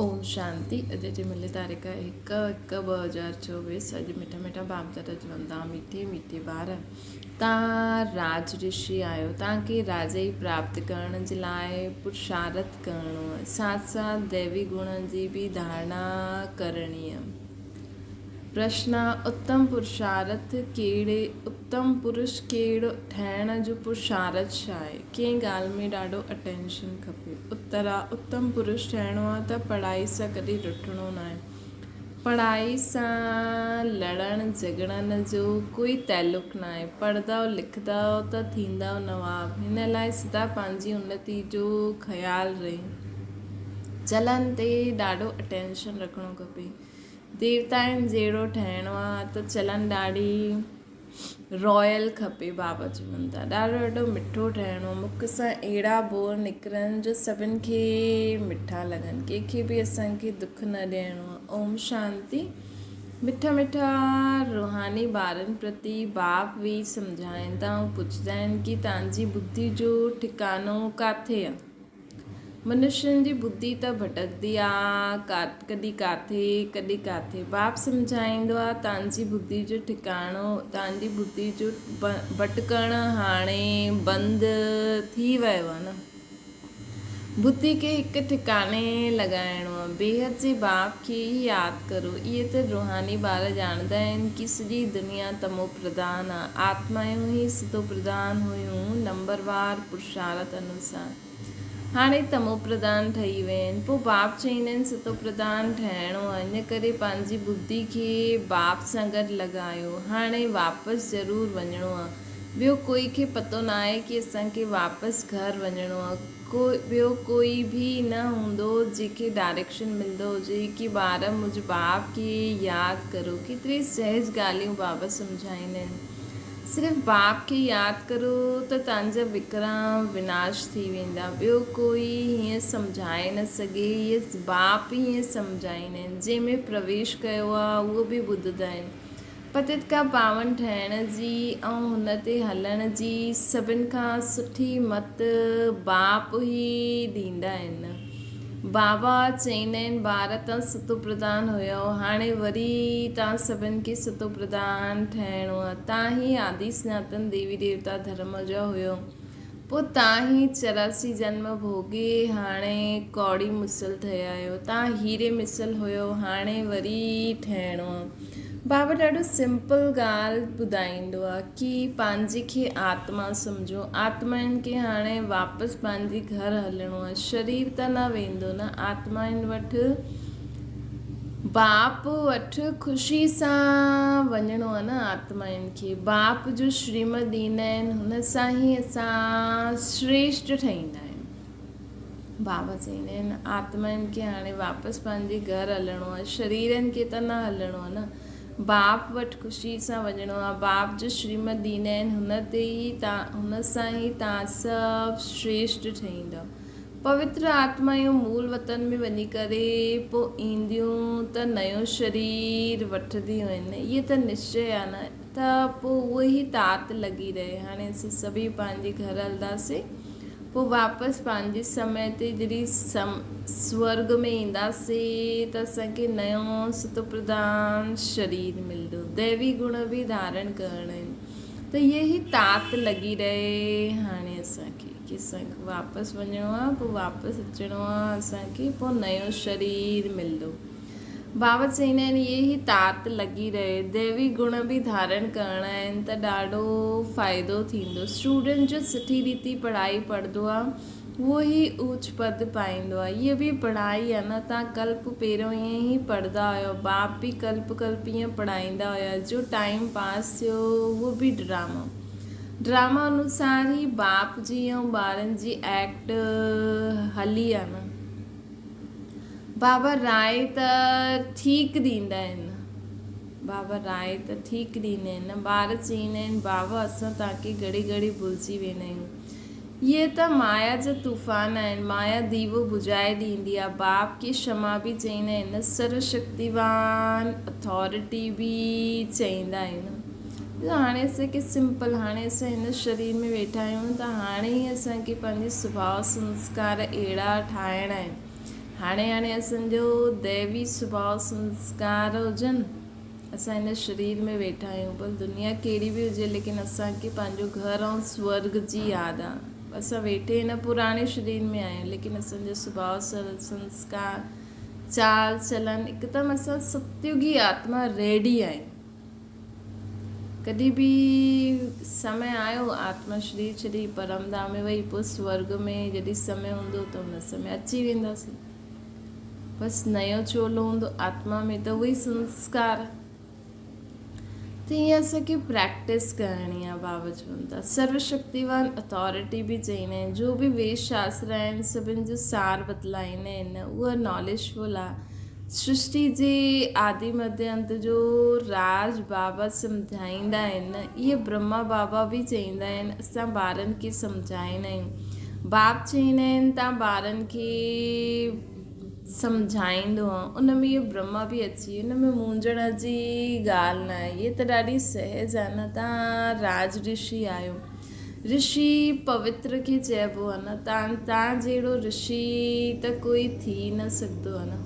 اوم شانتي اڄ جي ملي تاريخ هڪ هڪ 2024 اڄ مٺا مٺا بابدادا چوندا مٺي مٺي ٻار تان راج رشي آهيو تان کي راجائي پراپت ڪرڻ جي لاء پرشارٿ ڪرڻو آهي ساٿ ساٿ ديوي گڻ جي به ڌارڻا ڪرڻي آهي. پرشن، اتم پرشارٿ ڪهڙي، اتم پرش ڪهڙو ٺهڻ جو پرشارٿ ڇا آهي؟ ڪنهن ڳالهه ۾ ڏاڍو اٽينشن کپي. اتر، اتم پرش ٺهڻو آهي ته پڙهائي سان ڪڏهن رٺڻو ناهي. پڙهائي سان لڙڻ جهڳڙڻ جو ڪوئي تعلق ناهي. پڙهندؤ لکندؤ ته ٿيندؤ نواب. هن لاء سدا پنهنجي انتي جو خيال رهي. چلن تي ڏاڍو اٽينشن رکڻو کپي. ديوتائن جهڙو ٺهڻو آ ته چلن ڏاڍي رائل کپي بابا چون ٿا ڏاڍو ڏاڍو مٺو ٺهڻو مک سان اهڙا بور نڪرن جو سڀن کي مٺا لڳن ڪنهن کي به اسان کي دک نه ڏيڻو آ اوم شانتي مٺا مٺا روحاني ٻارن پرتي باپ ويهي سمجهائين ٿا ۽ پڇدا آهن ڪي تان جي ٻڌي جو ٺڪانو ڪاٿي آ. منشين جي ٻڌي ته ڀٽڪندي آ، ڪڏهن ڪاٿي، ڪڏهن ڪاٿي. باپ سمجهائيندو آ، تانجي ٻڌي جو ٺڪاڻو، تانجي ٻڌي جو ڀٽڪڻ هاڻي بند ٿي ويو آ نه. ٻڌي کي هڪ ٺڪاڻي لڳائڻو آ. بيحد جي باپ کي ئي ياد ڪرو. اهي ته روحاني ٻار ڄاڻندا آهن ڪي سڄي دنيا تمو پرڌان آ. آتمائون ئي ستو پرڌان هيون، نمبروار پرشارٿ انوسار. هاڻي تمو پرڌان ٺهي ويا آهن. پوء باپ چئيندا آهن ستو پرڌان ٺهڻو آهي، ان ڪري پنهنجي ٻڌي کي باپ سان گڏ لڳايو. هاڻي واپس ضرور وڃڻو آهي. ٻيو ڪوئي کي پتو ناهي ڪي اسان کي واپس گهر وڃڻو آهي. ڪو ٻيو ڪوئي به نه هوندو جنهن کي ڊائريڪشن ملندو هجي ڪي ٻار منهنجي باپ کي ياد ڪرو. ڪيتري سهج ڳالهيون بابا سمجهائيندا آهن. صرف باپ کي ياد ڪرو ته تنهنجا وڪرا وناش ٿي ويندا. ٻيو ڪوئي هيئن سمجهائي نه سگهي. هيء باپ هيئن سمجهائيندا آهن. جنهن ۾ پرويش ڪيو آهي اهو به ٻڌندا آهن. پتت کان پاون ٺهڻ جي ۽ هن تي هلڻ جي سڀن کان سٺي مت باپ ئي ڏيندا آهن. بابا چئيندا آهن ٻار تان ستو پرڌان هيؤ هاڻي وري تان سڀن کي ستو پرڌان ٺهڻو آ تان هي آدي سناتن ديوي ديوتا ڌرم جا هيؤ پو تان هي 84 جنم ڀوڳي هاڻي ڪوڙي مثل ٺهيا آهيو تان هيري مثل هيؤ هاڻي وري ٺهڻو آ. بابا ڏاڍو سمپل ڳالهه ٻڌائيندو آ ڪي پنهنجي کي آتما سمجهو آتمائن کي هاڻي واپس پنهنجي گهر هلڻو آ شرير ته نه ويندو نه آتمائن وٽ باپ وٽ خوشي سان وڃڻو آ نه آتمائن کي باپ جو شريمت ڏيندا آهن هن سان ئي اسان شريشٽ ٺهيندا آهيون. بابا چئيندا آهن، آتمائن کي هاڻي واپس پنهنجي گهر هلڻو آهي، شريرن کي ته نه هلڻو آهي نه. باپ وٽ خوشيء سان وڃڻو آهي. باپ جو شريمت ڏيندا آهن، هن تي ئي تان هن سان ئي تان سڀ شريشٽ ٺهيندؤ. پوتر آتمائون مول وطن ۾ وڃي ڪري پوء اينديون ته نيو شرير وٺنديون آهن. اهي ته نشچي آهي نه ته پوء اهو ئي تات لڳي رهي. هاڻي اسين سڀئي پنهنجي گهر هلنداسين. پوء واپس پنهنجي سمي تي جڏهن سورڳ ۾ اينداسين ته اسان کي نيو ستوپرڌان شرير ملندو. ديوي گڻ به ڌارڻ ڪرڻا آهن ته اهي ئي تات لڳي رهي هاڻي اسان کي ڪي اسان کي واپس وڃڻو آهي پوء واپس اچڻو آهي اسان کي پوء نيو شرير ملندو. بابا چئيندا آهن اهي ئي تات لڳي رهي، ديوي گڻ به ڌارڻ ڪرڻا آهن ته ڏاڍو فائدو ٿيندو. اسٽوڊنٽ جو سٺي ريتي پڙهائي پڙهندو آهي اهو ئي اوچ پد پائيندو آهي. اهي به پڙهائي آهي نه تان ڪلپ پهريون ائين ئي پڙهندا هيو باپ به ڪلپ ڪلپ ائين پڙهائيندا هيا جو ٽائيم پاس ٿيو اهو به ڊرامو ڊرامو انوسار ئي باپ جي ۽ ٻارن جي ايڪٽ هلي آهي نه. بابا راء ته ٺيڪ ڏيندا آهن. بابا راء ته ٺيڪ ڏيندا آهن نه ٻار چئيندا آهن بابا اسان توهان کي گهڙي گهڙي ڀلجي ويندا آهيون. اهي ته مايا جا طوفان آهن. مايا ديوو بجهائي ڏيندي آهي. باپ کي شمع به چئيندا آهن نه سرو شڪتيوان اٿارٽي به چئيندا آهن. ڏسو هاڻي اسان کي سمپل هاڻي اسان هن شرير ۾ ويٺا آهيون ته هاڻي ئي اسان کي پنهنجي سڀاء سنسڪار اهڙا ٺاهڻا آهن. هاڻي هاڻي اسان جو ديوي سڀاء سنسڪار هجن. اسان هن شرير ۾ ويٺا آهيون پر دنيا ڪهڙي به هجي ليڪن اسان کي پنهنجو گهر ۽ سورڳ جي ياد آ. اسان ويٺي هن پراڻي شرير ۾ آهيون ليڪن اسان جو سڀاء سنسڪار چال چلن هڪدم اسان ستيوگي آتما ريڊي آهيون. ڪڏهن به سمي آيو آتما شرير ڇڏي پرم ڌام ۾ وئي پوء سورڳ ۾ جڏهن سمي هوندو ته ان سمي اچي وينداسين. بس نيو چولو هوندو آتما ۾ ته اهي ئي سنسڪار. ته ائين اسان کي پريڪٽس ڪرڻي آهي بابا چون ٿا سرو شڪتيوان اٿارٽي به چئيندا آهن جو به ويد شاستر آهن سڀن جو سار بتلائيندا آهن اها ناليج فل آهي سرشٽي جي آدي مڌي انت جو راز بابا سمجهائيندا آهن اهي برهما بابا به چئيندا آهن اسان ٻارن کي سمجهائيندا آهيون باب چئيندا آهن تان ٻارن کي سمجهائيندو آهيان ان ۾ اهو برهما به اچي ويو ان ۾ مونجهڻ جي ڳالهه نه آهي هيء ته ڏاڍي سهج آهي نه تان راج رشي آهيو رشي پوتر کي چئبو آهي نه تان تان جهڙو رشي ته ڪوئي ٿي نه سگهندو آهي نه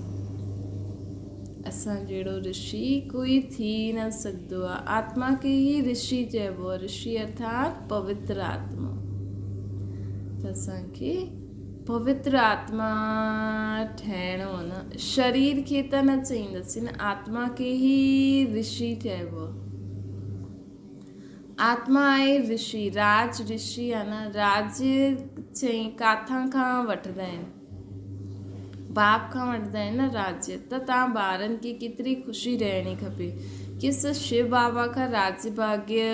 اسان جهڙو رشي ڪوئي ٿي نه سگهندو آهي آتما کي ئي رشي چئبو آهي رشي ارٿات پوتر آتما ته اسان کي پوتر آتما ٺهڻو آ نه. شرير کي ته نه چئينداسين نه، آتما کي ئي رشي چئبو آ. آتما آهي رشي، راج رشي آ نه، راج چئي ڪاٿان کان وٺندا آهن؟ باپ کان وٺندا آهن نه راجيه ته توهان ٻارن کي ڪيتري خوشي رهڻي کپي ڪي اسان شو بابا کان راجيه ڀاگيه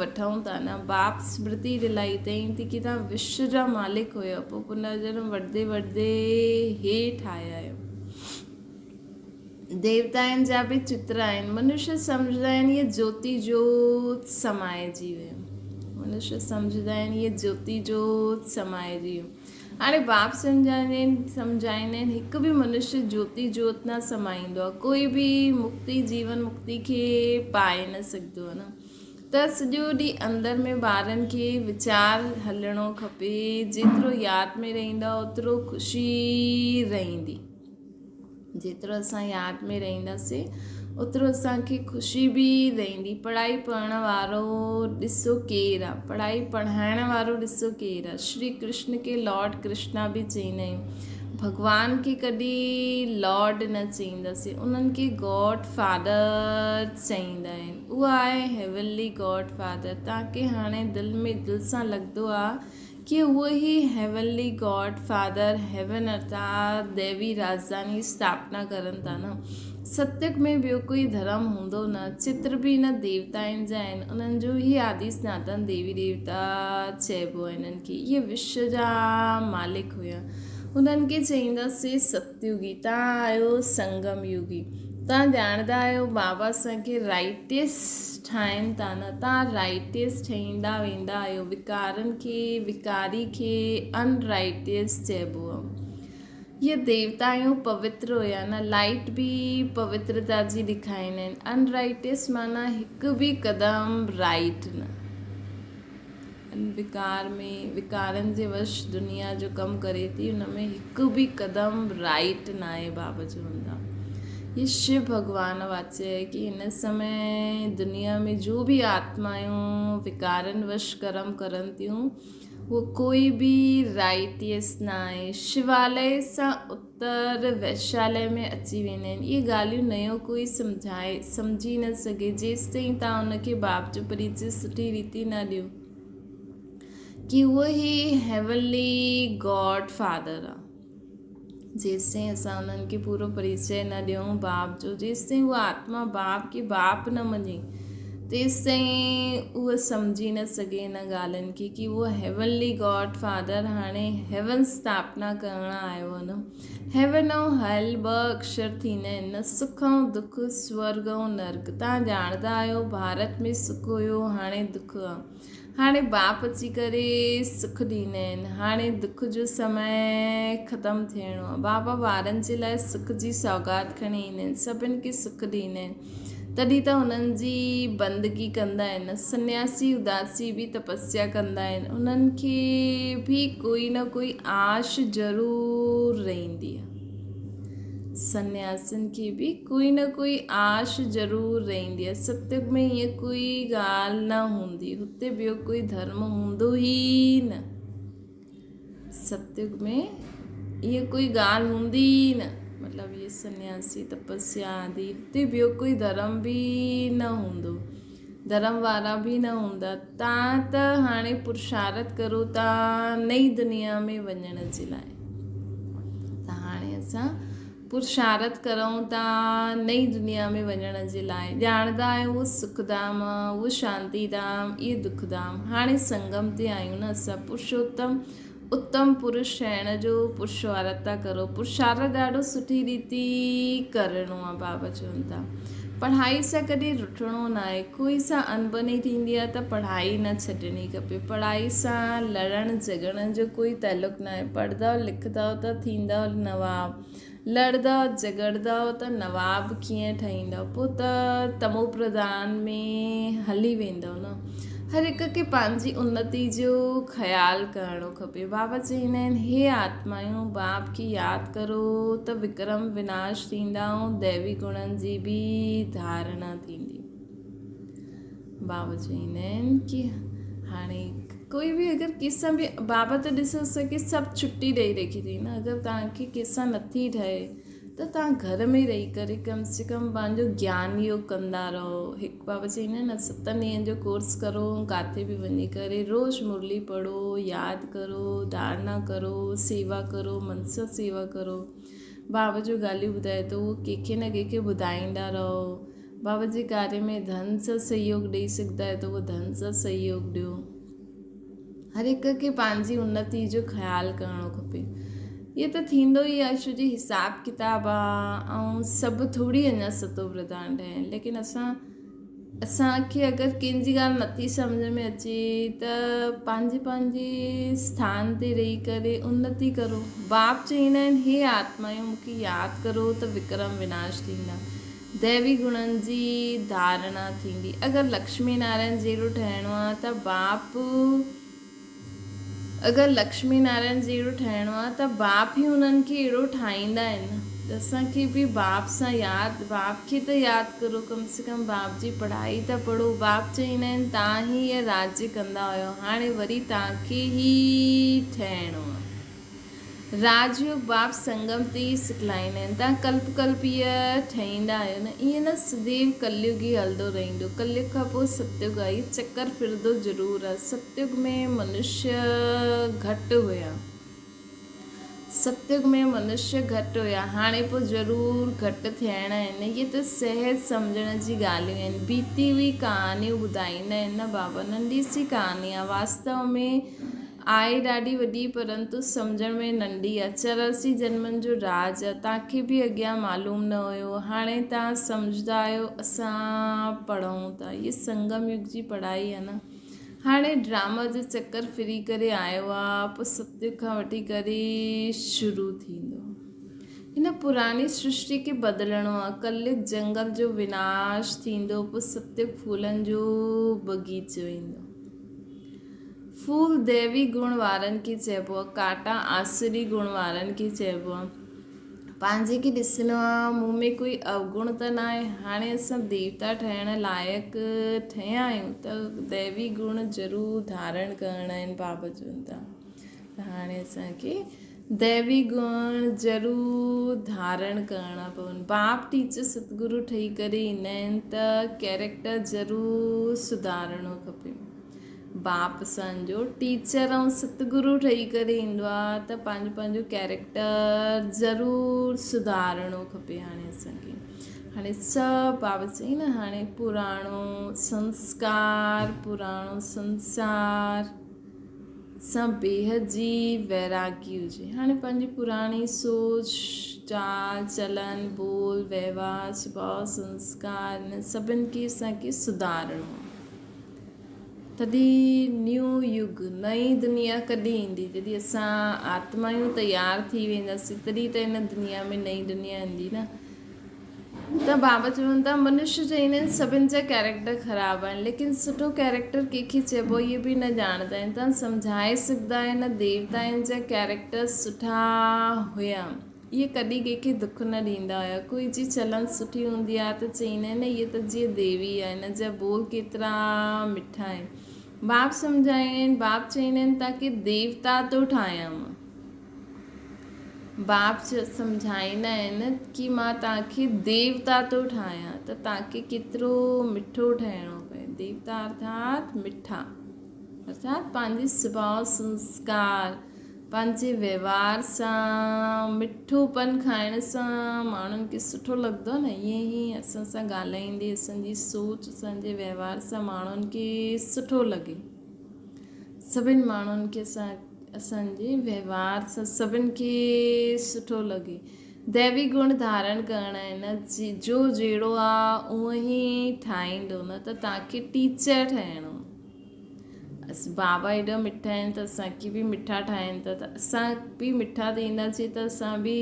وٺون ٿا نه باپ سمرتي ڏلائي اٿئين ٿي ڪي توهان وشو جا مالڪ هيو پوء پنرجنم وٺندي وٺندي هيٺ آيا آهيو ديوتائن جا به چتر آهن منشيه سمجهندا آهن هيء جوتي جوت سمائجي ويو منشيه سمجهندا آهن هيء جوتي جوت سمائجي ويو هاڻي باپ سمجهائيندا آهن هڪ به منشيه جوتي جوت نه سمائيندو آهي ڪوئي به مڪتي جيون مڪتي کي پائي نه سگهندو آهي نه ته سڄو ڏينهن اندر ۾ ٻارن کي ويچار هلڻو کپي جيترو ياد ۾ رهندا اوترو خوشي رهندي جيترو اسان ياد ۾ رهنداسين اوترو اسان کي خوشي به رهندي پڙهائي پڙهڻ وارو ڏسو ڪير آ پڙهائي پڙهائڻ وارو ڏسو ڪير آ شري ڪرشن کي لارڊ ڪرشنا به چئيندا آهيون ڀڳوان کي ڪڏهن لارڊ نه چئينداسين انهن کي گاڊ فادر چئيندا آهن اهو آهي هيونلي گاڊ فادر توهان کي هاڻي دل ۾ دل سان لڳندو آ ڪي اهو ئي هيونلي گاڊ فادر هيون ارٿات ديوي راڄڌاني اسٿاپنا ڪرن ٿا نه. ستيگ ۾ ٻيو ڪوئي ڌرم هوندو نه، چتر به نه ديوتائن جا آهن، انهن جو ئي آدي سناتن ديوي ديوتا چئبو آهي انهن کي. اهي وشو جا مالڪ هيا. انهن کي چئينداسين ستيوگي، تان آيو سنگم يوگي. توهان ڄاڻندا آهيو بابا اسان کي رائٽيس ٺاهين ٿا نه توهان رائٽيس ٺهيندا ويندا آهيو وڪارن کي وڪاري کي ان رائٽيس چئبو آهي اهي ديوتا آهيون پوتر هيا نه لائٽ به پوترتا جي ڏکائيندا آهن ان رائٽيس معنيٰ هڪ به قدم رائٽ نه ان وڪار ۾ وڪارن جي وش دنيا جو ڪم ڪري ٿي ان ۾ هڪ به قدم رائٽ ناهي بابا چون ٿا هي شو ڀڳوان واچي آهي ڪي هن سمي دنيا ۾ جو به آتمايون وڪارن وش ڪرم ڪرن ٿيون اهو ڪوئي به رائٽيس ناهي شوالي سان اتر ويشالي ۾ اچي ويندا آهن. اهي ڳالهيون نيو ڪوئي سمجهائي سمجهي نه سگهي جيستائين توهان ان کي باپ جو پريچي سٺي ريتي نه ڏيو ڪي اهو ئي هيونلي گاڊ فادر آ. جيستائين اسان انهن کي پورو پريچي نه ڏيون باپ جو جيستائين اها آتما باپ کي باپ نه مڃي تيستائين اهو سمجهي نه سگهي ان ڳالهين کي ڪي اهو هيونلي گاڊ فادر هاڻي هيون اسٿاپنا ڪرڻ آيو آهي نه هيون ۽ هيل ٻه اڪشر ٿيندا آهن نه سک ۽ دک سورگ ۽ نرڪ توهان ڄاڻندا آهيو ڀارت ۾ سک هيو هاڻي دک آهي هاڻي باپ اچي ڪري سک ڏيندا آهن هاڻي دک جو سمي ختم ٿيڻو آهي بابا ٻارن جي لاء سک جي سوغات کڻي ايندا آهن سڀن کي سک ڏيندا آهن تڏهن ته هنن جي بندگي ڪندا آهن. سنياسي اداسي به تپسيا ڪندا آهن. انهن کي به ڪوئي نه ڪوئي آش ضرور رهندي آهي. سنياسين کي به ڪوئي نه ڪوئي آش ضرور رهندي آهي. ستيگ ۾ ائين ڪوئي ڳالهه نه هوندي. هتي ٻيو ڪوئي ڌرم هوندو ئي نه. ستيگ ۾ ائين ڪوئي ڳالهه هوندي ئي نه. مطلب اهي سنياسي تپسيا آدي هتي ٻيو ڪوئي ڌرم به نه هوندو. ڌرم وارا به نه هوندا. تان ته هاڻي پرشارٿ ڪرو ٿا نئين دنيا ۾ وڃڻ جي لاء. ته هاڻي اسان پرشارٿ ڪرون ٿا نئين دنيا ۾ وڃڻ جي لاء. ڄاڻندا آهيون اهو سک ڌام، اهو شانتي ڌام، اهي دک ڌام. هاڻي سنگم تي آهيون نه اسان. پرشوتم اتم پرش ٺهڻ جو پرشارٿ ٿا ڪرو. پرشارٿ ڏاڍو سٺي ريتي ڪرڻو آهي بابا چون ٿا. پڙهائي سان ڪڏهن رٺڻو ناهي. ڪوئي سان اڻبني ٿيندي آهي ته پڙهائي نه ڇڏڻي کپي. پڙهائي سان لڙڻ جهڳڙڻ جو ڪوئي تعلق ناهي. پڙهندؤ لکندؤ ته ٿيندؤ نواب. لڙندؤ جهڳڙندؤ ته نواب ڪيئن ٺهيندؤ. پوء ته تمو پرڌان ۾ هلي ويندؤ نه. هر هڪ کي پنهنجي انتي جو خيال ڪرڻو کپي. بابا چئيندا آهن، هي آتمايون! باپ کي ياد ڪرو ته وڪرم وناش ٿيندا ۽ ديوي گڻن جي به ڌارڻا ٿيندي. بابا چئيندا آهن ڪي هاڻي ڪوئي به اگر ڪنهن سان به بابا ته ڏسو اسان کي سڀ ڇٽي ڏئي رکي اٿئي نه اگر توهان کي ڪنهن سان نٿي ٺهي ته توهان گهر ۾ رهي ڪري ڪم سي ڪم پنهنجو گيان يوگ ڪندا رهو. هڪ بابا چئيندا آهن نه ستن ڏينهن جو ڪورس ڪرو ۽ ڪاٿي به وڃي ڪري روز مرلي پڙهو، ياد ڪرو، ڌارڻا ڪرو، سيوا ڪرو، من سان سيوا ڪرو. بابا جو ڳالهيون ٻڌائي ٿو اهو ڪنهن کي نه ڪنهن کي ٻڌائيندا رهو. بابا جي ڪاري ۾ ڌن سان سهيوگ ڏئي سگهندا آهيو ته اهو ڌن سان سهيوگ ڏيو. هر هڪ کي پنهنجي انتي جو خيال ڪرڻو کپي. اهو ته ٿيندو ئي آهي ڇو جي حساب ڪتاب آ ۽ سڀ ٿوري اڃا ستو پرڌان ٺهيا آهن ليڪن اسان اسان کي اگر ڪنهن جي ڳالهه نٿي سمجهه ۾ اچي ته پنهنجي پنهنجي اسٿان تي رهي ڪري انتي ڪرو. باپ چئيندا آهن هي آتمايون مون کي ياد ڪرو ته وڪرم وناش ٿيندا. ديوي گڻن جي ڌارڻا ٿيندي. اگر لڪشمي نارائڻ جهڙو ٺهڻو آ ته باپ اگر لڪشمي نارائڻ جهڙو ٺهڻو آ ته باپ ئي انهن کي اهڙو ٺاهيندا آهن. اسان کي به باپ سان ياد باپ کي ته ياد ڪرو ڪم سي ڪم باپ جي پڙهائي ته پڙهو. باپ چئيندا آهن تان ئي اهي راڄ ڪندا هيو هاڻي وري تان کي ئي ٺهڻو آ. راج يوگ باپ سنگم تي ئي سکلائيندا آهن. توهان ڪلپ ڪلپ ايء ٺهيندا آهيو نه. ائين نه سديو ڪليگ ئي هلندو رهندو. ڪليگ کان پوء ستيگ آهي. هي چڪر ڦرندو ضرور آهي. ستيگ ۾ منشيه گهٽ هيا. ستيگ ۾ منشيه گهٽ هيا. هاڻي پوء ضرور گهٽ ٿيڻا آهن. اهي ته سهج سمجهڻ جي ڳالهيون آهن. بيتي هئي ڪهاڻيون ٻڌائيندا آهن نه بابا. ننڍي سي ڪهاڻي آهي. واستو ۾ آهي ڏاڍي وڏي پرنتو سمجهڻ ۾ ننڍي آ. 84 جنمن جو راز آ. توهان کي به اڳيان معلوم نه هيو. هاڻي توهان سمجهندا آهيو. اسان پڙهون ٿا. هيء سنگم يگ جي پڙهائي آ نه. هاڻي ڊراما جو چڪر ڦري ڪري آيو آ. پوء ستيگ کان وٺي ڪري شروع ٿيندو. هن پراڻي سرشٽي کي بدلڻو آ. ڪليگ جنگل جو وناش ٿيندو پوء ستيگ ڦولن جو بغيچو ايندو. ڦول ديوي گڻ وارن کي چئبو آ، ڪانٽا آسري گڻ وارن کي چئبو آ. پنهنجي کي ڏسڻو آ، مون ۾ ڪوئي اوگڻ ته ناهي. هاڻي اسان ديوتا ٺهڻ لائق ٺهيا آهيون ته ديوي گڻ ضرور ڌارڻ ڪرڻا آهن. بابا چون ٿا ته هاڻي اسان کي ديوي گڻ ضرور ڌارڻ ڪرڻا پون. باپ ٽيچر ستگرو ٺهي ڪري ايندا آهن ته ڪيريڪٽر ضرور سڌارڻو کپي. باپ اسان جو ٽيچر ۽ ستگرو ٺهي ڪري ايندو آ ته پنهنجو پنهنجو ڪيريڪٽر ضرور سڌارڻو کپي. هاڻي اسان کي هاڻي سڀ بابا چئي نه هاڻي پراڻو سنسڪار پراڻو سنسار سان بيحد جي ويراگي هجي. هاڻي پنهنجي پراڻي سوچ چال چلن ٻول وهنوار سڀاء سنسڪار ان سڀن کي اسان کي سڌارڻو آ. تڏهن نيو يگ، نئين دنيا، ڪڏهن ايندي؟ جڏهن اسان آتمايون تيار ٿي وينداسين تڏهن ته هن دنيا ۾ نئين دنيا ايندي نه. ته بابا چون ٿا منش چوندا آهن سڀن جا ڪيريڪٽر خراب آهن ليڪن سٺو ڪيريڪٽر ڪنهن کي چئبو اهي به نه ڄاڻندا آهن. توهان سمجهائي سگهندا آهيو نه ديوتائن جا ڪيريڪٽر سٺا هيا. اهي ڪڏهن ڪنهن کي دک نه ڏيندا هيا. ڪوئي جي چلن سٺي هوندي آهي ته چئيندا آهن نه هيء ته جيئن ديوي آهي، هن جا ٻول ڪيترا مٺا آهن. باپ سمجهائيندا آهن، باپ چئيندا آهن تاڪي ديوتا ٿو ٺاهيان مان. باپ سمجهائيندا آهن ڪي مان توهان کي ديوتا ٿو ٺاهيان ته توهان کي ڪيترو مٺو ٺهڻو پئي. ديوتا ارٿات مٺا. ارٿات پنهنجي سڀاء سنسڪار، پنهنجي وهنوار سان، مٺوپن کائڻ سان ماڻهن کي سٺو لڳندو آهي نه ائين ئي اسان سان ڳالهائيندي اسان جي سوچ اسان جي وهنوار سان ماڻهن کي سٺو لڳي. سڀن ماڻهن کي اسان اسان جي وهنوار سان سڀن کي سٺو لڳي. ديوي گڻ ڌارڻ ڪرڻا آهن جو جهڙو آ اونئن ئي ٺاهيندو نه ته توهان کي ٽيچر ٺهڻو. بابا ايڏا مٺا آهن ته اسان کي به مٺا ٺاهين ٿا ته اسان به مٺا ٿينداسين ته اسان به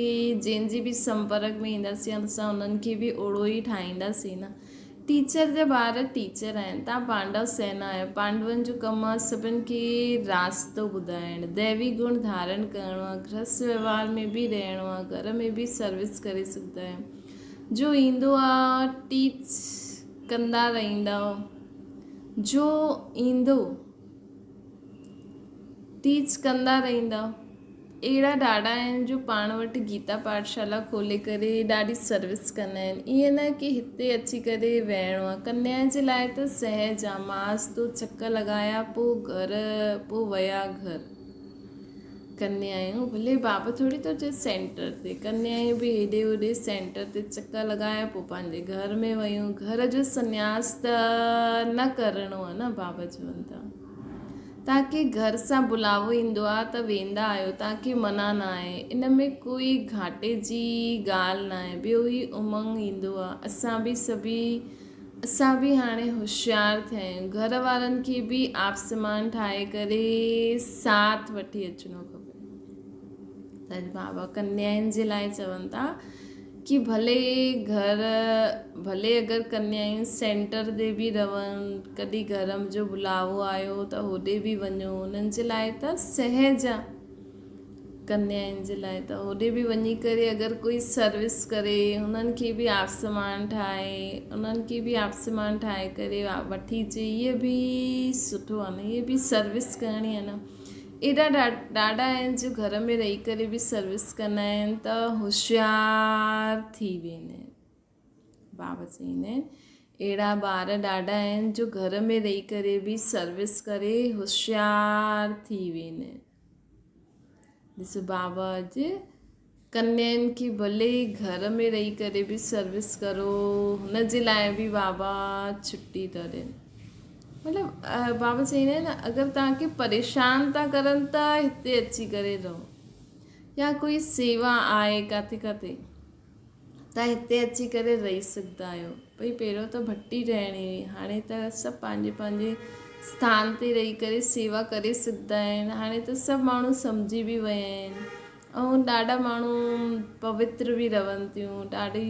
جنهن جي به سمپرڪ ۾ اينداسين اسان انهن کي به اوڙو ئي ٺاهينداسين نه ٽيچر جا ٻار ٽيچر آهن تان پانڊو سينا آهيو پانڊون جو ڪم آهي سڀن کي راستو ٻڌائڻ ديوي گڻ ڌارڻ ڪرڻو آهي گرهست وهنوار ۾ به رهڻو آهي گهر ۾ به سروس ڪري سگهندا آهيو جو ايندو آهي ٽيچ ڪندا رهندا جو ايندو ٽيچ ڪندا رهندا. اهڙا ڏاڍا آهن جو پاڻ وٽ گيتا پاٺشالا کولي ڪري ڏاڍي سروس ڪندا آهن. ائين نه ڪي هتي اچي ڪري ويهڻو آهي. ڪنيا جي لاء ته سهج آهي. ماس تو چڪ لڳايا پوء گهر پوء ويا گهر. ڪنيايون ڀلي بابا ٿوري ٿو چئي سينٽر تي ڪنيايون به هيڏي هوڏي سينٽر تي چڪر لڳايا پوء پنهنجي گهر ۾ ويون گهر جو سنياس ته نه ڪرڻو آهي نه بابا چون ٿا تاڪي گهر سان بلاوو ايندو آهي ته ويندا آهيو تاڪي منع نه آهي ان ۾ ڪوئي گهاٽي جي ڳالهه نه آهي ٻيو هي امنگ ايندو آهي اسان به سڀي اسان به هاڻي هوشيار ٿيا آهيون. گهر وارن کي به آپسمان ٺاهي ڪري ساٿ وٺي اچڻو کپي. ته بابا ڪنيائن جي لاء چون ٿا ڪي ڀلي گهر ڀلي اگر ڪنيائون سينٽر تي به رهن ڪڏهن گهر جو بلاوو آيو ته هوڏي به وڃو انهن جي لاء ته سهج آهي. ڪنيائن جي لاء ته هوڏي به وڃي ڪري اگر ڪوئي سروس ڪري انهن کي به آسمان ٺاهي انهن کي به آسمان ٺاهي ڪري وٺي اچي اهي به سٺو آهي نه اهي به سروس ڪرڻي آهي نه ايڏا ڏاڍا آهن جو گهر ۾ رهي ڪري به سروس ڪندا آهن ته هوشيار ٿي ويندا آهن بابا چئيندا آهن اهڙا ٻار ڏاڍا آهن جو گهر ۾ رهي ڪري به سروس ڪري هوشيار ٿي ويندا آهن ڏس بابا اڄ ڪنين کي ڀلي گهر ۾ رهي ڪري به سروس ڪرو هن جي لاء به بابا ڇٽي ٿا ڏين مطلب بابا چئيندا آهن نه اگر توهان کي پريشان ٿا ڪرن ته هتي اچي ڪري رهو يا ڪوئي سيوا آهي ڪاٿي ڪاٿي ته هتي اچي ڪري رهي سگهندا آهيو. ڀئي پهريون ته ڀٽي رهڻي هئي هاڻي ته سڀ پنهنجي پنهنجي اسٿان تي رهي ڪري سيوا ڪري سگهندا آهن. هاڻي ته سڀ ماڻهو سمجهي به ويا آهن ۽ ڏاڍا ماڻهو پوتر به رهن ٿيون. ڏاڍي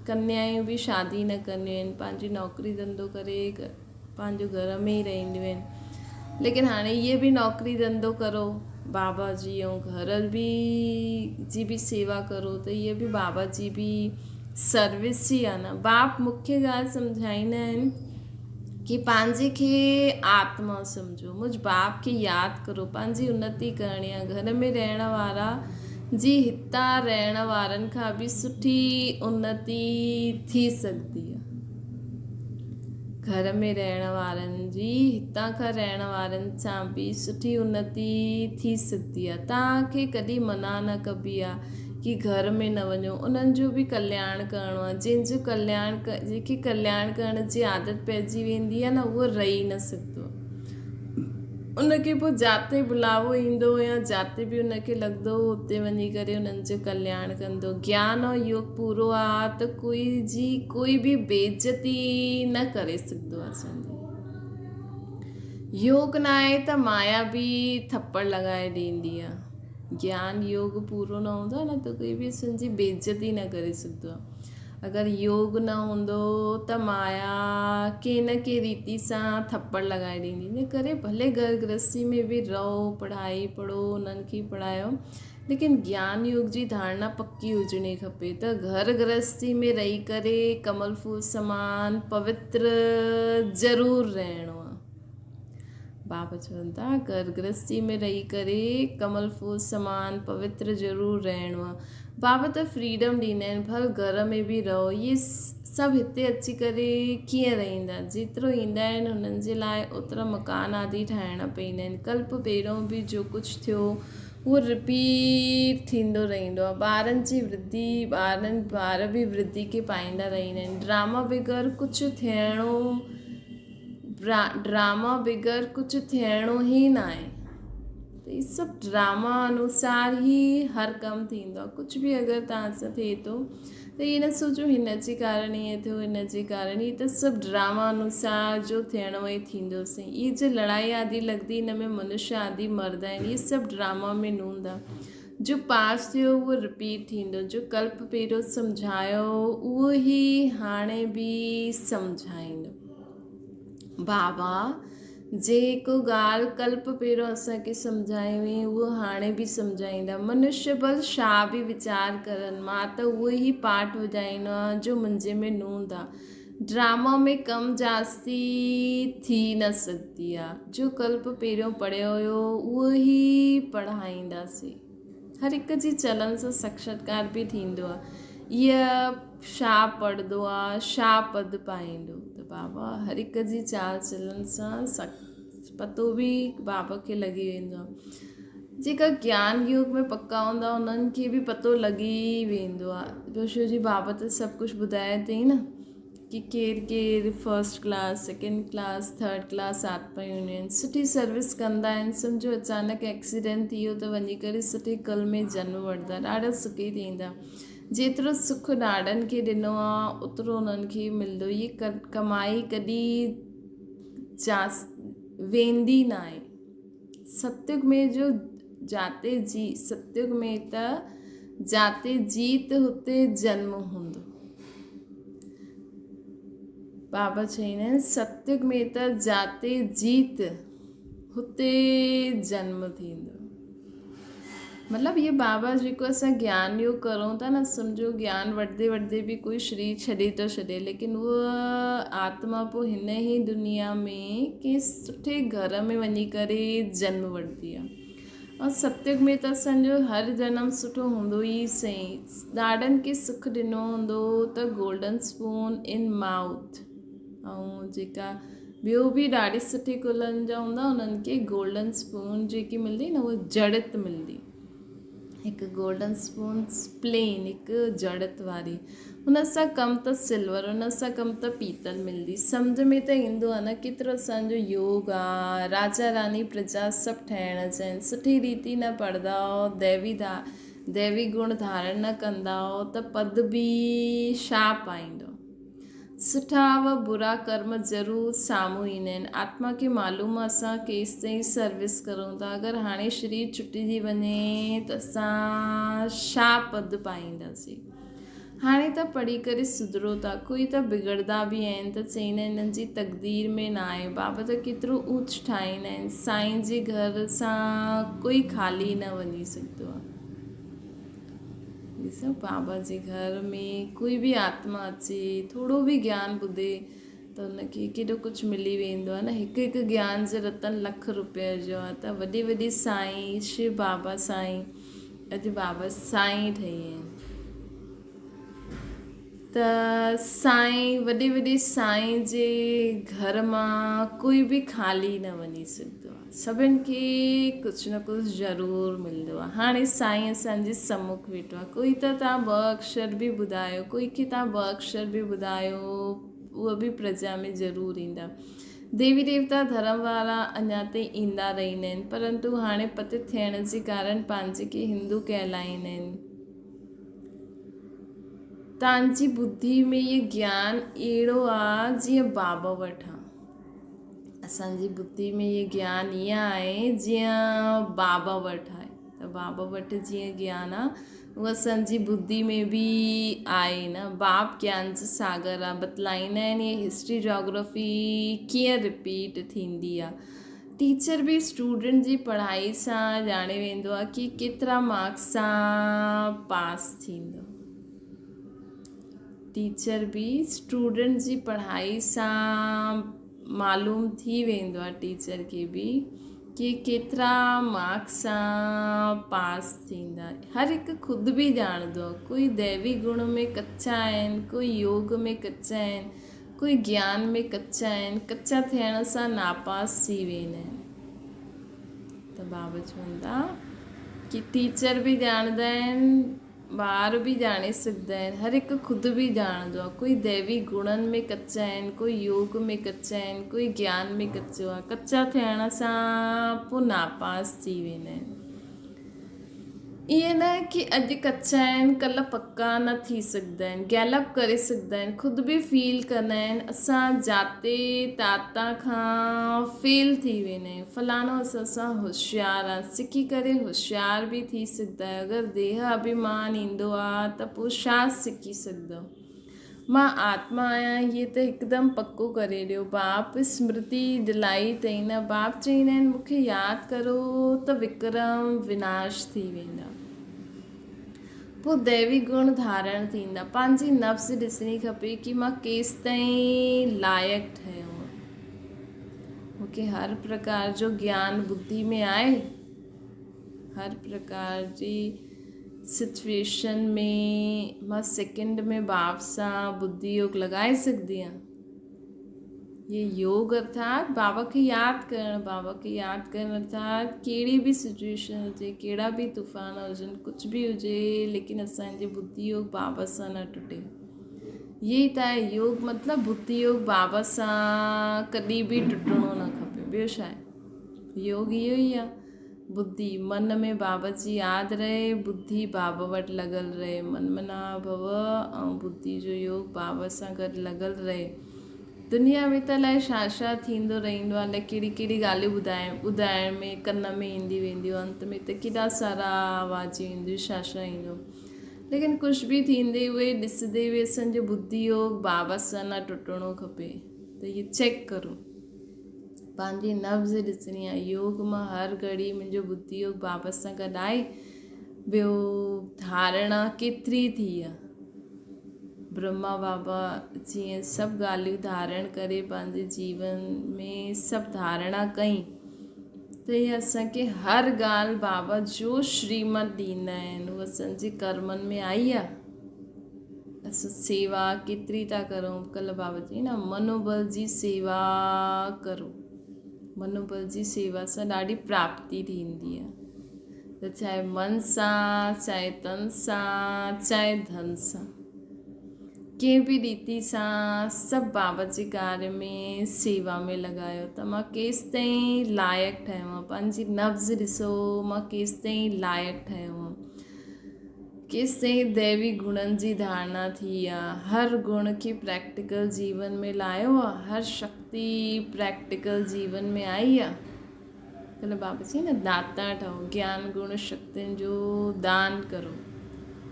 ڪنيائون به شادي نه ڪنديون آهن پنهنجي نوڪري ڌنڌو ڪري پنهنجو گهر ۾ ئي رهنديون آهن ليڪن هاڻي اهي به نوڪري ڌنڌو ڪرو بابا جي ۽ گهر به جي به سيوا ڪرو ته اهي به بابا جي به سروس ئي آهي نه باپ مکيه ڳالهه سمجهائيندا آهن ڪي پنهنجي کي آتما سمجهو مجھ باپ کي ياد ڪرو پنهنجي انتي ڪرڻي آهي گهر ۾ رهڻ وارا جي هتان رهڻ وارن کان به سٺي انتي ٿي سگهندي آهي گهر ۾ رهڻ وارن جي هتان کان رهڻ وارن سان به سٺي انتي ٿي سگهندي آهي. توهان کي ڪڏهن منع نه ڪبي آهي ڪي گهر ۾ نه وڃو. انهن جو به ڪلياڻ ڪرڻو آهي. جنهن جو ڪلياڻ جنهن کي ڪلياڻ ڪرڻ جي عادت پئجي ويندي آهي نه اهو رهي نه سگهندو آهي. ان کي پوء جاتي بلاوو ايندو يا جاتي به ان کي لڳندو هو اتي وڃي ڪري انهن جو ڪلياڻ ڪندو. گيان ۽ يوگ پورو آ ته ڪوئي جي ڪوئي به بيعزتي نه ڪري سگهندو آ اسان جي. يوگ نه آهي ته مايا به ٿپڙ لڳائي ڏيندي آ. گيان يوگ پورو نه هوندو آ نه ته ڪوئي به اسان جي بيعزتي نه ڪري سگهندو آ. اگر يوگ نه هوندو ته مايا ڪنهن نه ڪنهن ريتي سان ٿپڙ لڳائي ڏيندي. ان ڪري ڀلي گهر گرهستي ۾ به رهو، پڙهائي پڙهو، انهن کي پڙهايو، ليڪن گيان يوگ جي ڌارڻا پڪي هجڻي کپي ته گهر گرهستي ۾ رهي ڪري ڪمل ڦول سمان پوتر ضرور رهڻو آ. بابا چون ٿا گهر گرهستي ۾ رهي ڪري ڪمل ڦول سمان پوتر ضرور رهڻو آ. بابا ته فريڊم ڏيندا آهن ڀل گهر ۾ به رهو. اهي سڀ هتي اچي ڪري ڪيئن رهندا؟ جيترو ايندا آهن هنن جي لاء اوترا مڪان آدي ٺاهڻا پوندا آهن. ڪلپ پهريون به جو ڪجهه ٿيو اهو رپيٽ ٿيندو رهندو آهي. ٻارن جي ورڌي ٻارن ٻار به ورڌي کي پائيندا رهندا آهن. ڊراما بغير ڪجهه ٿيڻو ڊراما بغير ڪجهه ٿيڻو ئي ناهي. ته هي سڀ ڊراما انوسار ئي هر ڪم ٿيندو آهي. ڪجهه به اگر توهان سان ٿئي ٿو ته ائين نه سوچو هن جي ڪارڻ ائين ٿيو هن جي ڪارڻ هي ته سڀ ڊراما انوسار جو ٿيڻو ئي ٿيندو سائين هي جو لڙائي آدي لڳندي هن ۾ منشي آدي مردا آهن هي سڀ ڊراما ۾ نوندا جو پاس ٿيو اهو رپيٽ ٿيندو جو ڪلپ پهريون سمجهايو اهو ئي هاڻي به سمجهائيندو بابا جيڪو ڳالهه ڪلپ پهريون اسان کي سمجهائي هئي اهو هاڻي به سمجهائيندا. منشيه ڀل ڇا به ويچار ڪرن، مان ته اهو ئي پاٺ وڄائيندو آهيان جو منهنجي ۾ نوند آ. ڊراما ۾ ڪم جاستي ٿي نه سگهندي آ. جو ڪلپ پهريون پڙهيو هيو اهو ئي پڙهائينداسين. هر هڪ جي چلن سان ساڪشاتڪار به ٿيندو آ. ايء ڇا پڙهندو آ، ڇا پد پائيندو ته بابا هر هڪ جي چال چلن سان پتو به بابا کي لڳي ويندو آ. جيڪا گيان يوگ ۾ پڪا هوندا انهن کي به پتو لڳي ويندو آ. ڇو جو بابا ته سڀ ڪجهه ٻڌايو اٿئي نه. ڪي ڪير ڪير first class, second class, third class آتما هونديون آهن سٺي سروس ڪندا آهن سمجهو اچانڪ ايڪسيڊنٽ ٿي ويو ته وڃي ڪري سٺي ڪل ۾ جنم وٺندا ڏاڍا سکي ٿيندا جيترو سک ڏاڏن کي ڏنو آهي اوترو انهن کي ملندو هي ڪمائي ڪڏهن جاس ويندي ناهي ستيگ ۾ جو جاتي جي ستيگ ۾ ته جاتي جيت هتي جنم هوندو بابا چئيندا آهن ستيگ ۾ ته جاتي جيت هتي جنم ٿيندو. مطلب هي بابا جيڪو اسان گيان يوگ ڪرون ٿا نه سمجهو گيان وٺندي وٺندي به ڪوئي شرير ڇڏي ٿو ڇڏي ليڪن اهو آتما پوء هن ئي دنيا ۾ ڪنهن سٺي گهر ۾ وڃي ڪري جنم وٺندي آهي. ۽ ستيگ ۾ ته اسان جو هر جنم سٺو هوندو ئي سهي. ڏاڏن کي سک ڏنو هوندو ته گولڊن اسپون ان مائوٿ ۽ جيڪا ٻيو به ڏاڍي سٺي ڪلن جا هوندا انهن کي گولڊن اسپون جيڪي ملندي نه اها جڙت ملندي. هڪ گولڊن اسپون پلين هڪ جڙت واري هن سان ڪم ته سلور هن سان ڪم ته پيتل ملندي سمجهه ۾ ته ايندو آهي نه ڪيترو اسان جو يوگ آ راجا راني پرجا سڀ ٺهڻ چاهين سٺي ريتي نه پڙهندائو ديوي ڌا ديوي گڻ ڌارڻ نه ڪندائو ته پد به ڇا پائيندو. سٺا و برا ڪرم ضرور سامهون ايندا آهن. آتما کي معلوم آهي اسان ڪيستائين سروس ڪرون ٿا. اگر هاڻي شرير چٽجي وڃي ته اسان ڇا پد پائينداسين. هاڻي ته پڙهي ڪري سڌرو ٿا. ڪوئي ته بگڙدا به آهن ته چئيندا آهن هنن جي تقدير ۾ ناهي. بابا ته ڪيترو اوچ ٺاهيندا آهن. سائين جي گهر سان ڪوئي خالي نه وڃي سگهندو آهي. ڏسو بابا جي گهر ۾ ڪوئي به آتما اچي ٿورو به گيان ٻڌي ته ان کي ڪيڏو ڪجهه ملي ويندو آهي نه هڪ هڪ گيان جو رتن لک روپيه جو آهي ته وڏي وڏي سائين شو بابا سائين اڄ بابا سائين ٺهي آهن ته سائين وڏي وڏي سائين جي گهر مان ڪوئي به خالي نه وڃي سگهندو آهي سڀن کي ڪجهه نه ڪجهه ضرور ملندو آهي هاڻي سائين اسان جي سمک ويٺو آهي ڪوئي ته تان ٻه اڪشر به ٻڌايو ڪوئي کي تان ٻه اڪشر به ٻڌايو اهو به پرجا ۾ ضرور ايندا ديوي ديوتا ڌرم وارا اڃا تائين ايندا رهندا آهن پرنتو هاڻي پتت ٿيڻ جي ڪارڻ پنهنجي کي هندو ڪهلائيندا آهن توهان جي ٻڌي ۾ اهو گيان اهڙو آ جيئن بابا وٽ آ. اسان جي ٻڌي ۾ اهو گيان ائين آهي جيئن بابا وٽ آهي ته بابا وٽ جيئن گيان آ اهو اسان جي ٻڌي ۾ به آهي نه باپ گيان جو ساگر آ بتلائيندا آهن اهي هسٽري جاگرافي ڪيئن رپيٽ ٿيندي آ. ٽيچر به اسٽوڊنٽ جي پڙهائي سان ڄاڻي ويندو آهي ڪي ڪيترا مارڪس سان پاس ٿيندو. ٽيچر به اسٽوڊنٽ جي پڙهائي سان معلوم ٿي ويندو آهي ٽيچر کي به ڪي ڪيترا مارڪس سان پاس ٿيندا. هر هڪ خود به ڄاڻندو آهي. ڪوئي ديوي گڻ ۾ ڪچا آهن، ڪوئي يوگ ۾ ڪچا آهن. ڪوئي گيان ۾ ڪچا آهن، ڪچا ٿيڻ سان ناپاس ٿي ويندا آهن. ته بابا چون ٿا ڪي ٽيچر به ڄاڻندا آهن، ٻار به ڄاڻي سگهندا آهن، هر هڪ خود به ڄاڻندو آهي. ڪوئي ديوي گڻن ۾ ڪچا آهن، ڪوئي يوگ ۾ ڪچا آهن، ڪوئي گيان ۾ ڪچو آهي. ڪچا ٿيڻ سان پوء ناپاس ٿي ويندا آهن. ائين نه ڪي اڄ ڪچا آهن ڪلهه پڪا نه ٿي سگهندا آهن، گيلپ ڪري سگهندا آهن، خود به فيل ڪندا آهن اسان جاتي تاتا کان فيل ٿي ويندا آهيون، فلاڻو اسان سان هوشيار آهي، سکي ڪري هوشيار به ٿي سگهندا آهيو، اگر ديهه اڀيمان ايندو آهي ته پوء ڇا سکي سگهندؤ. مان آتما آهيان هيء ته هڪدم پڪو ڪري ڏيو. باپ سمرتي ڏلائي اٿئي نه. باپ چئيندا آهن مون کي ياد ڪرو ته وڪرم وناش ٿي ويندا. پوء ديوي گڻ ڌارڻ ٿيندا. پنهنجي نفس ڏسڻي کپي ڪي مان ڪيستائين لائق ٺهيو آهيان. مون کي هر پرڪار جو گيان ٻڌي ۾ آهي. هر پرڪار جي سچويشن ۾ مان سيڪنڊ ۾ باپ سان ٻڌي يوگ لڳائي سگهندي آهيان. هي يوگ ارٿات بابا کي ياد ڪرڻ، بابا کي ياد ڪرڻ ارٿات ڪهڙي به سچويشن هجي، ڪهڙا به طوفان هجن، ڪجهه به هجي، ليڪن اسان جي ٻڌي يوگ بابا سان نه ٽٽي. هي ئي ته آهي يوگ مطلب ٻڌي يوگ بابا سان ڪڏهن به ٽٽڻو نه کپي. ٻيو ڇا آهي؟ يوگ اهو ئي آهي. ٻڌي، من ۾ بابا جي ياد رهي، ٻڌي بابا وٽ لڳل رهي، من منا ڀو ۽ ٻڌي جو يوگ بابا سان گڏ لڳل رهي. دنيا ۾ ته الائي ڇا ڇا ٿيندو رهندو آهي، الائي ڪهڙي ڪهڙي ڳالهيون ٻڌائڻ ٻڌائڻ ۾ ڪن ۾ ايندي وينديون، انت ۾ ته ڪيڏا سارا آوازون اينديون، ڇا ڇا ايندو. ليڪن ڪجهه به ٿيندي اهي ڏسندي اهي اسان جو ٻڌي يوگ بابا سان نه ٽٽڻو کپي ته هي چيڪ ڪرو. پنهنجي نبض ڏسڻي آهي. يوگ مان هر گهڙي منهنجو ٻڌي يوگ بابا سان گڏ آهي. ٻيو ڌارڻا ڪيتري ٿي آهي. برهما بابا جيئن سڀ ڳالهيون ڌارڻ ڪري پنهنجي جيون ۾ سڀ ڌارڻا ڪئي ته اهي اسان کي هر ڳالهه بابا جو شريمت ڏيندا آهن هو اسان جي ڪرمن ۾ آئي آهي. اسان سيوا ڪيتري ٿا ڪرون ڪلهه بابا چئي نه منوبل جي سيوا ڪرو منوبل جي سيوا سان ڏاڍي پراپتي ٿيندي آهي ته چاهي من سان چاهي تن سان چاهي ڌن سان ڪنهن به ريتي سان سڀ بابا جي ڪاري ۾ سيوا ۾ لڳايو ته مان ڪيستائين لائق ٺهيو آهيان پنهنجي نبض ڏسو مان ڪيستائين لائق ٺهيو آهيان ڪيستائين ديوي گڻن جي ڌارڻا ٿي آ؟ هر گڻ کي پريڪٽيڪل جيون ۾ لايو آ؟ هر شڪتي پريڪٽيڪل جيون ۾ آئي آ؟ ڪلهه بابا چئي نه داتا ٺهو، گيان گڻ شڪتين جو دان ڪرو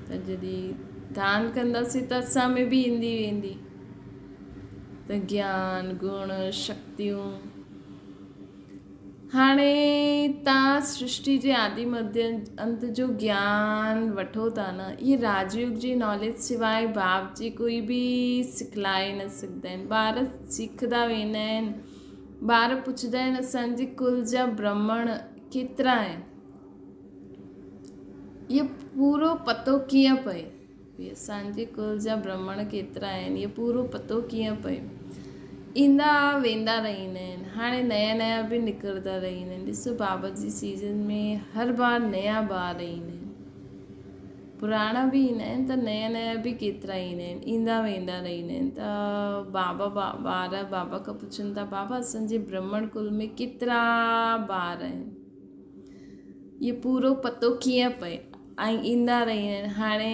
ته جڏهن دان ڪنداسين ته اسان ۾ به ايندي ويندي ته گيان گڻ شڪتيون هاڻي توهان سرشٽي جي آدي مڌيه انت جو گيان وٺو ٿا نه، اهي راجيوگ جي ناليج سواء باپ جي ڪوئي به سکلائي نه سگهندا آهن. ٻار سکندا ويندا آهن، ٻار پڇندا آهن اسان جي ڪل جا برهمڻ ڪيترا آهن؟ اهو پورو پتو ڪيئن پئي؟ ڀي اسان جي ڪل جا برهمڻ ڪيترا آهن اهو پورو پتو ڪيئن پئي. ايندا ويندا رهندا آهن هاڻي نيا نيا به نڪرندا رهندا آهن ڏسو بابا جي سيزن ۾ هر بار نيا ٻار ايندا آهن پراڻا به ايندا آهن ته نيا نيا به ڪيترا ايندا آهن ايندا ويندا رهندا آهن ته بابا ٻار بابا کان پڇن ٿا بابا اسان جي برهمڻ ڪل ۾ ڪيترا ٻار آهن اهو پورو پتو ڪيئن پئي ۽ ايندا رهندا آهن هاڻي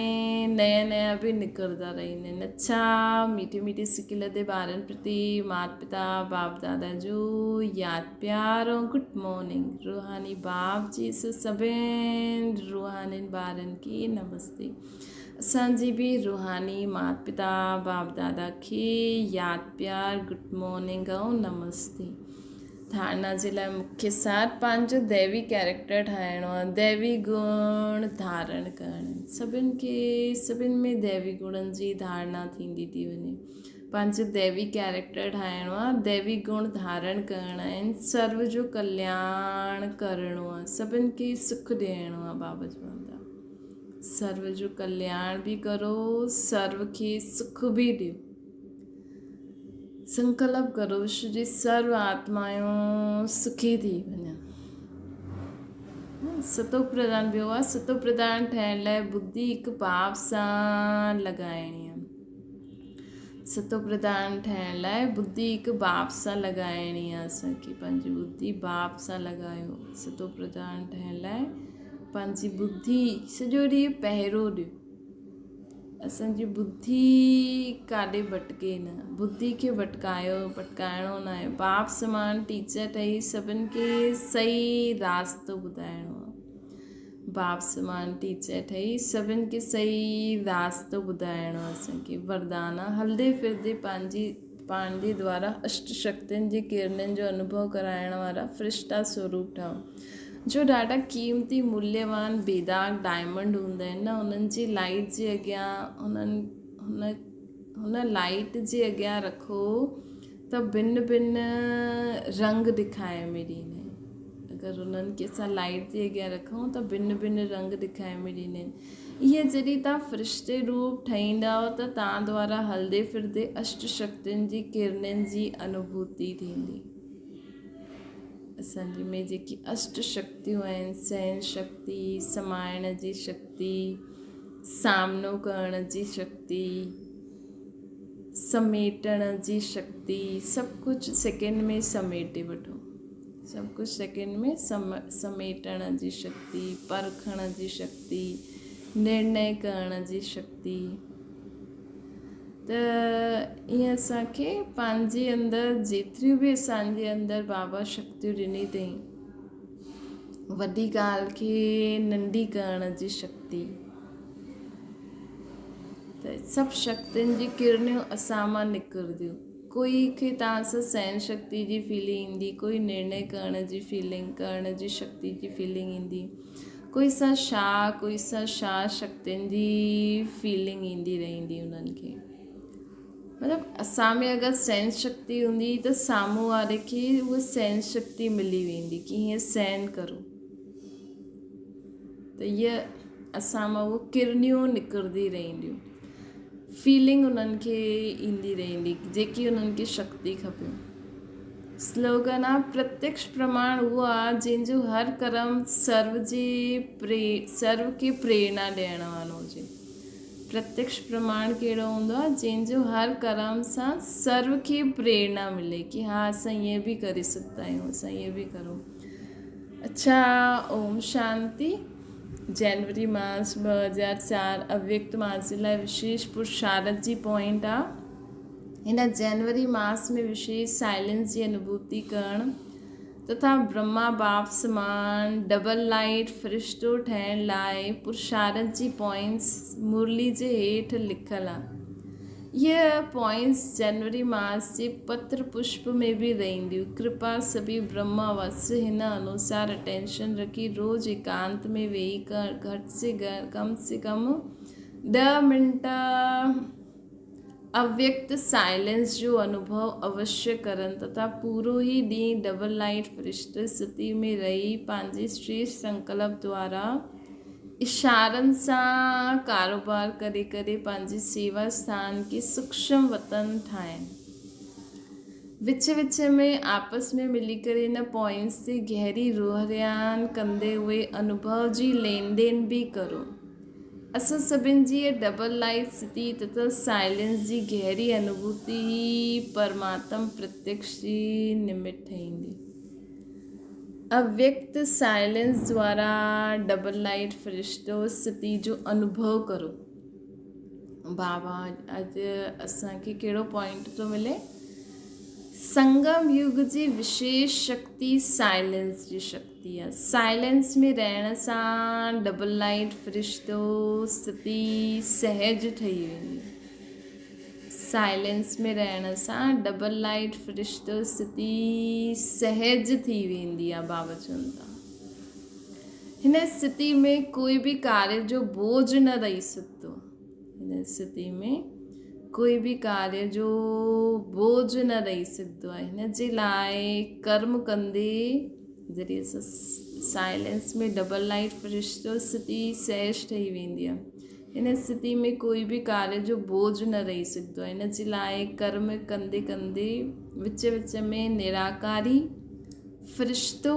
نيا نيا به نڪرندا رهندا آهن اڇا ميٺي ميٺي سڪيلڌي ٻارن پرتي مات پتا باپ دادا جو ياد پيار ۽ گڊ مارننگ روحاني باپ جي سڀين روحانين ٻارن کي نمستي اسان جي به روحاني مات پتا باپ دادا کي ياد پيار گڊ مارننگ ۽ نمستي. ڌارڻا جي لاء مکيه سار پنهنجو ديوي ڪيريڪٽر ٺاهڻو آهي، ديوي گڻ ڌارڻ ڪرڻ. سڀن کي سڀن ۾ ديوي گڻن جي ڌارڻا ٿيندي ٿي وڃي. پنهنجو ديوي ڪيريڪٽر ٺاهڻو آهي، ديوي گڻ ڌارڻ ڪرڻا آهن، سرو جو ڪلياڻ ڪرڻو آهي، سڀن کي سک ڏيڻو آهي. بابا چون ٿا سرو جو ڪلياڻ به ڪرو، سرو کي سک به ڏيو. سنڪلپ ڪرو وشو جي سرو آتمائون سکي ٿي وڃن. ستو پرڌان ٻيو آهي. ستو پرڌان ٺهڻ لاء ٻڌي هڪ ڀاو سان لڳائڻي آهي. ستو پرڌان ٺهڻ لاء ٻڌي هڪ ڀاو سان لڳائڻي آهي. اسان کي پنهنجي ٻڌي ڀاو سان لڳايو. ستو پرڌان ٺهڻ لاء پنهنجي ٻڌي سڄو ڏينهن پهرو ڏيو. اسان جي ٻڌي ڪاڏي ڀٽڪي نه. ٻڌي کي ڀٽڪايو، ڀٽڪائڻو ناهي. باپ سمان ٽيچر ٺهي سڀن کي صحيح راستو ٻڌائڻو آهي. باپ سمان ٽيچر ٺهي سڀن کي صحيح راستو ٻڌائڻو آهي اسان کي. وردان آهي هلندي ڦرندي پنهنجي پاڻ جي دوارا اشٽ شڪتين جي ڪرڻن جو انوڀو ڪرائڻ وارا فرشتا سوروپ ٺهو. جو ڏاڍا قيمتي موليوان بيداغ ڊائمنڊ هوندا آهن نه انهن جي لائيٽ جي اڳيان انهن هن هن لائيٽ جي اڳيان رکو ته ڀن ڀن رنگ ڏکائي ۾ ڏيندا آهن اگر انهن کي اسان لائيٽ جي اڳيان رکون ته ڀن ڀن رنگ ڏکائي ۾ ڏيندا آهن اهي جڏهن تان فرشتي روپ ٺهيندائو ته تان دوارا هلندي ڦرندي اشٽ شڪتين جي ڪرڻن جي انوڀوتي ٿيندي. اسان جي ۾ جيڪي اشٽ شڪتيون آهن، سهن شڪتي، سمائڻ جي شڪتي، سامنو ڪرڻ جي شڪتي، سميٽڻ جي شڪتي، سڀ ڪجهه سيڪنڊ ۾ سميٽي وٺو. سڀ ڪجهه سيڪنڊ ۾ سميٽڻ جي شڪتي، پرکڻ جي شڪتي، نرڻي ڪرڻ جي شڪتي. ته ائين اسان کي پنهنجي اندر جيتريون به اسان جي اندر بابا شڪتيون ڏني اٿئي، وڏي ڳالهه کي ننڍي ڪرڻ جي شڪتي، ته سڀ شڪتين جي ڪرڻيون اسان مان نڪرنديون. ڪوئي کي توهان سان سهن شڪتي جي فيلنگ ايندي، ڪوئي نرڻي ڪرڻ جي فيلنگ ڪرڻ جي شڪتي جي فيلنگ ايندي. ڪوئي سان شا ڪوئي سان شا شڪتين جي فيلنگ ايندي رهندي انهن کي. مطلب اسان ۾ اگر سهن شڪتي هوندي ته سامهون واري کي اها سهن شڪتي ملي ويندي ڪي هيئن سهن ڪرو ته هيء اسان مان اهو ڪرڻيون نڪرندي رهنديون، فيلنگ انهن کي ايندي رهندي جيڪي انهن کي شڪتي کپي. سلوگن آ، پرتيڪش پرماڻ اهو آ، جنهن جو هر ڪرم سرو جي سرو کي پريرنا ڏيڻ وارو هجي. پرتيڪش پرماڻ ڪهڙو هوندو آ، جنهن جو هر ڪرم سان سرو کي پريرنا ملي ڪي ها اسان ائين به ڪري سگهندا آهيون، اسان ائين به ڪرون. اڇا اوم شانتي. جنوري ماس 2004 اويڪت ماس جي لاء وشيش پرشارت جي پوائنٽ آ. هن جنوري ماس ۾ وشيش سائلنس جي انوڀوتي ڪرڻ تٿا برهما باپ سمان ڊبل لائيٽ فرشتو ٺهڻ لاء پرشارت جي پوائنٽس مرلي جي هيٺ لکيل آهن. اهي پوائنٽس جنوري ماس جي پتر پشپ ۾ به رهنديون. ڪرپا سڀي برهما وس هن انوسار اٽينشن رکي روز ايڪانت ۾ ويهي گهٽ سي ڪم سي ڪم ڏهه منٽ اويڪت سائلنس جو انوڀو اوشيه ڪرن تٿا پورو ئي ڏينهن ڊبل لائيٽ فرشتي ستي ۾ رهي پنهنجي شريشٺ سنڪلپ دوارا اشارن سان ڪاروبار ڪري ڪري پنهنجي سيوا اسٿان کي سوڪشم وطن ٺاهين. وچ وچ ۾ آپس ۾ ملي ڪري ان پوائنٽس تي گهري روهريان ڪندي اهي انوڀو جي لين دين به ڪرو. اسان سڀن جي اها ڊبل لائيف ستي تٿا سائلنس جي گهري انوڀوتي ئي پرماتم پرتيڪش جي نمت ٺهيندي. اويڪت سائلنس دوارا ڊبل لائيٽ فرشتو ستي جو انوڀو ڪرو. بابا اڄ اسان کي ڪهڙو پوائنٽ ٿو ملي؟ سنگم يگ جي وشيش شڪتي سائلنس جي شڪتي آهي. سائلنس ۾ رهڻ سان ڊبل لائيٽ فرشتو ستي سهج ٺهي ويندي. سائلينس ۾ رهڻ سان ڊبل لائيٽ فرشتو استٿي سهج ٿي ويندي آهي. بابا چون ٿا هن استٿي ۾ ڪوئي به ڪاري جو بوجھ نه رهي سگهندو. هن استٿي ۾ ڪوئي به ڪاري جو بوجھ نه رهي سگهندو آهي. هن جي لاء ڪرم ڪندي جڏهن اسان سائلينس ۾ ڊبل لائيٽ فرشتو استٿي سهج ٺهي ويندي آهي. ان استٿي ۾ ڪوئي به ڪاريه جو بوجهه نه رهي سگهندو آهي. ان جي لاء ڪرم ڪندي ڪندي وچ وچ ۾ نراڪاري فرشتو،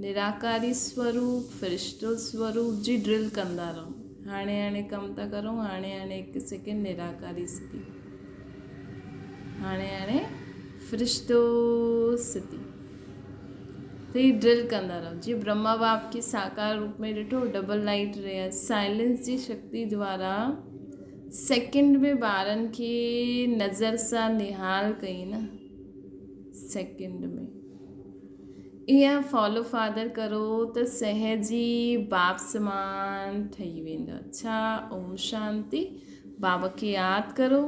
نراڪاري سوروپ، فرشتو سوروپ جي ڊرل ڪندا رهو. هاڻي هاڻي ڪم ٿا ڪرون، هاڻي هاڻي هڪ سيڪنڊ نراڪاري استٿي، هاڻي هاڻي فرشتو استٿي. ته هي ڊرل ڪندا رهو. جيئن برهما باپ کي ساڪار روپ ۾ ڏٺو ڊبل لائيٽ رهيا سائلنس جي شڪتي دوارا سيڪنڊ ۾ ٻارن کي نظر سان نهال ڪئي نه سيڪنڊ ۾ ايئن فالو فادر ڪرو ته سهج ئي باپ سمان ٺهي ويندو. اڇا اوم شانتي. بابا کي ياد ڪرو.